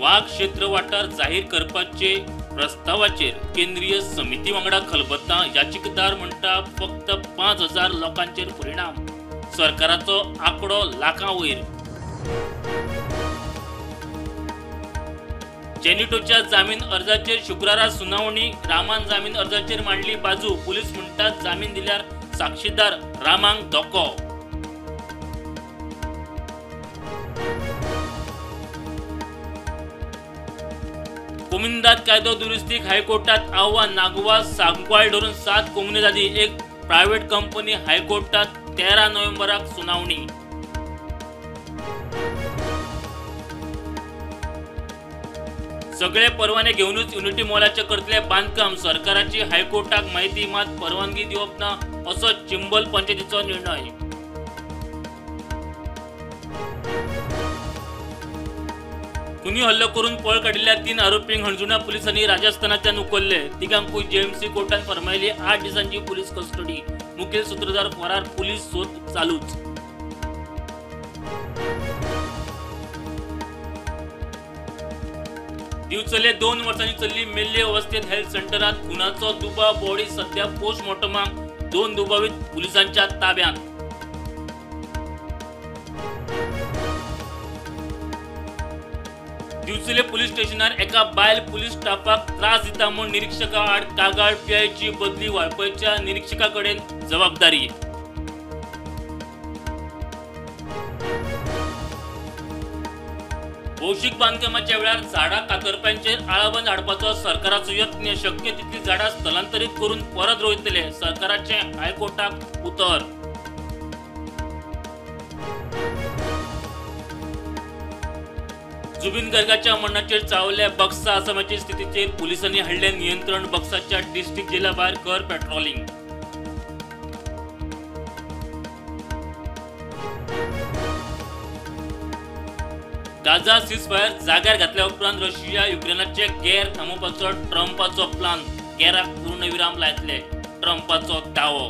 वाग क्षेत्र वाठार जाहीर करपाचे प्रस्तावाचेर केंद्रीय समिती वांगडा खलबतां. याचिकादार म्हणटा फक्त 5,000 लोकांचेर परिणाम, सरकाराचो आंकडो लाखां वयर. जेनिटोच्या जामीन अर्जाचेर शुक्रारा सुनावणी. रामान जामीन अर्जाचेर मांडली बाजू. पुलीस म्हणटात जामीन दिल्यार साक्षीदार रामांक धोको. कोमुनिदाद कायदो दुरुस्तीक हायकोर्टात आव्हान. नागवा सांकवाळ धरून 7 कोमुनिदादी, एक प्रायव्हेट कंपनी. हायकोर्टात 13 नोव्हेंबराक सुनावणी. सगळे परवाने घेवनूच युनिटी मॉलाचे करतले बांदकाम. सरकाराची हायकोर्टाक माहिती, मात परवानगी दिवप ना असो चिंबल पंचायतीचो निर्णय. खुनी हल्लो करून पळ काडिल्ल्या 3 आरोपींक हणजुणा पुलिसांनी राजस्थानांतल्यान उखल्ले. तिगांकूय जेएमसी कोर्टान फर्मायली 8 दिसांची पुलीस कस्टडी. मुखेल सूत्रधार फरार, पुलीस सोद चालूच. दिवचले 2 वर्सांनी चल्ली मेल्ले अवस्थेत हेल्थ सेंटरात खुनाचो दुबाव. बॉडी सध्या पोस्टमॉर्टमाक, 2 दुबावीत पुलिसांच्या ताब्यात. दिवचले पुलीस स्टेशनार एका बायल पुलीस स्टाफाक त्रास दिता म्हूण निरीक्षका आड कागाळ. पीआयची बदली, वाळपयच्या निरीक्षका कडेन जबाबदारी. भौशीक बांदकामाच्या वेळार झाडां कातरप्यांचेर आळाबंद हाडपाचो सरकाराचो यत्न. शक्य तितलीं झाडां स्थलांतरीत करून परत रोयतले, सरकाराचें हायकोर्टाक उतर. जुबीन गर्गाच्या मरणाचेर चावल्या बक्सा. आसामाचे स्थितीचेर पुलिसांनी हाडलें नियंत्रण. बक्साच्या डिस्ट्रिक्ट जेला भायर खर पेट्रोलिंग. गाझा सीजफायर जाग्यार घातल्या उपरांत रशिया युक्रेनाचे गेर थांबोवपाचो ट्रंपाचो प्लान. गेराक पूर्णविराम लायतले, ट्रंपाचो दावो.